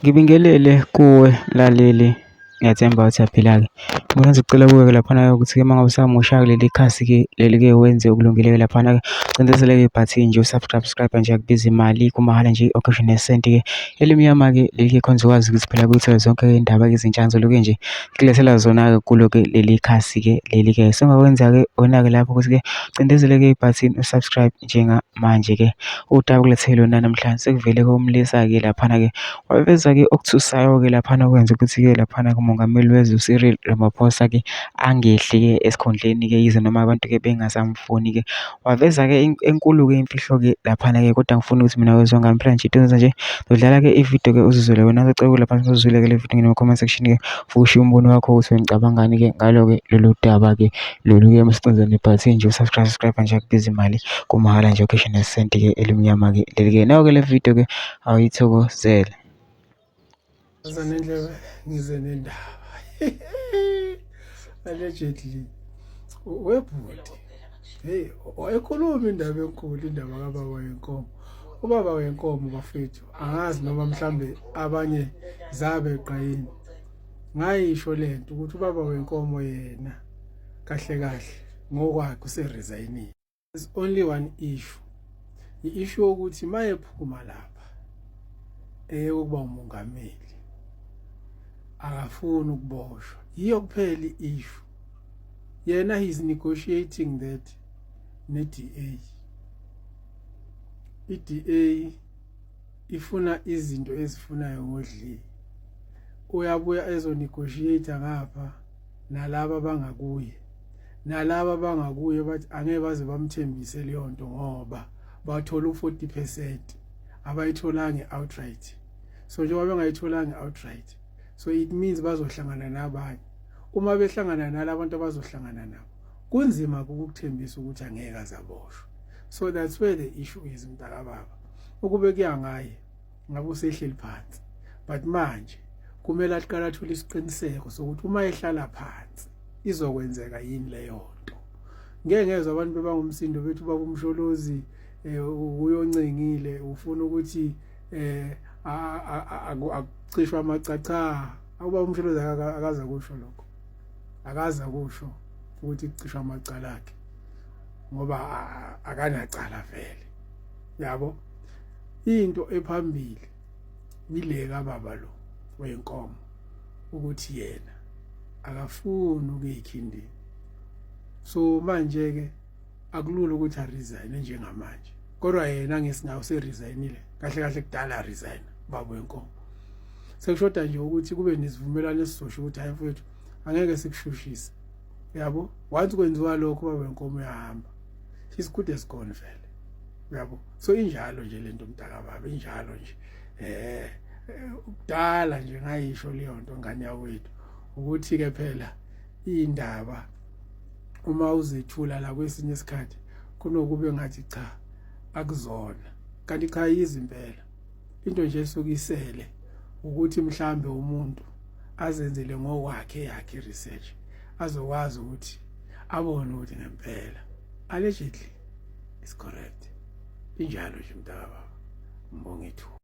Ngibingelele kuwe mlaleli, ngiyathemba ukuthi uyaphila-ke. Mina ngizocela kuwe-ke laphana-ke ukuthi-ke uma ngabe usamusha kuleli khasi-ke leli-ke wenze okulungile-ke laphana-ke, ucindezele-ke ibhathini nje u-subscribe nje akubizi imali kumahhala nje awukhishwe nesenti-ke elimnyama-ke leli-ke khona uzokwazi ukuthi phela uthole zonke iy'ndaba-ke ezintsha ngizoloke nje ngikulethela zona-ke kulo-ke leli khasi-ke leli-ke. Sengakwenza-ke wena-ke lapho ukuthi-ke ucindezele-ke ibhathini u-subscribe njengamanje-ke. Udaba okulethele lona namhlanje sekuvele komlisa-ke laphana-ke waveza-ke okuthusayo-ke laphana okwenza ukuthi-ke laphana kumongameli wezwe uCyril Ramaphosa-ke angehli-ke esikhundleni-ke yize noma abantu-ke bengasamfuni-ke. Waveza-ke enkulu-ke imfihlo-ke laphana-ke kodwa ngifuna ukuthi mina wezwa ngami phela nje into nje ngizodlala-ke ividiyo-ke uzizwele wena. Ngizocela ukuthi lapha uzizwele-ke le vidiyo ngene comment section-ke ushiye umbono wakho ukuthi wena ucabangani-ke ngalo-ke lolu daba-ke lolu-ke masicindezele ibhathini nje u-subscribe subscribe nje akubizi imali kumahhala nje ukhishwe nesenti-ke elimnyama-ke leli-ke. Nayo-ke le video-ke awuyithokozele. Nendlebe ngize nendaba. Allegedly webhuti. Hey, wayekhuluma indaba enkulu indaba kababa wenkomo. Ubaba wenkomo bafethu angazi noma mhlambe abanye zabeqa yini. Ngayisho lento ukuthi ubaba wenkomo yena kahle kahle ngokwakhe useresignile. There's only one issue. I-issue yokuthi mayephuma lapha eyokuba umongameli akafuni ukuboshwa. Yiyo kuphela i-issue. Yena he is negotiating that ne-DA. I-DA ifuna izinto ezifunayo ngodli. Uyabuya ezonegotiate ngapha nalaba bangakuye. Nalaba bangakuye bathi angeke baze bamthembise leyo nto ngoba bathola u-40% abayitholanga outright. So njengoba bengayitholanga outright, so it means bazohlangana nabanye. Uma behlangana nalabantu abazohlangana nabo, kunzima ukukuthembisa ukuthi angeke azaboshwa. So that's where the issue is mntakababa. Ukube kuya ngaye ngabe usehleli phansi. But manje kumele aqale athole isiqiniseko sokuthi uma ehlala phansi izokwenzeka yini leyo nto. Ngeke ngezwe abantu bebangumsindo bethi ubaba uMsholozi uyoncengile ufuna ukuthi akucishwa amacaca. Ubaba uMsholozi akaza kusho lokho. Akaza kusho ukuthi kucishwa amacala akhe ngoba akanacala vele. Yabo? Into ephambili yile kababa lo wenkomo ukuthi yena akafuni ukuyikhindini. So manje ke akulula ukuthi aresign njengamanje. Kodwa yena ngesingawo seresignile. Kahle kahle kudala resign baba wenkomo. Sekushoda nje ukuthi kube nesivumelwano esizosho ukuthi hayi mfowethu angeke sikushushise. Yabo? Once kwenziwa lokho baba wenkomo uyahamba. He's good as gone vele. Yabo? So injalo nje lento mntaka baba, injalo nje. Kudala nje ngayisho leyo nto ngane yakwethu ukuthi ke phela indaba uma uzethula la kwesinye isikhathi kunokube ngathi cha akuzona, kanti cha yizi impela. Into nje esuke isele ukuthi mhlambe umuntu azenzele ngokwakhe yakhe research azokwazi ukuthi abone ukuthi ngempela allegedly is correct. Injalo nje mntaka baba, ngibonga ithuba.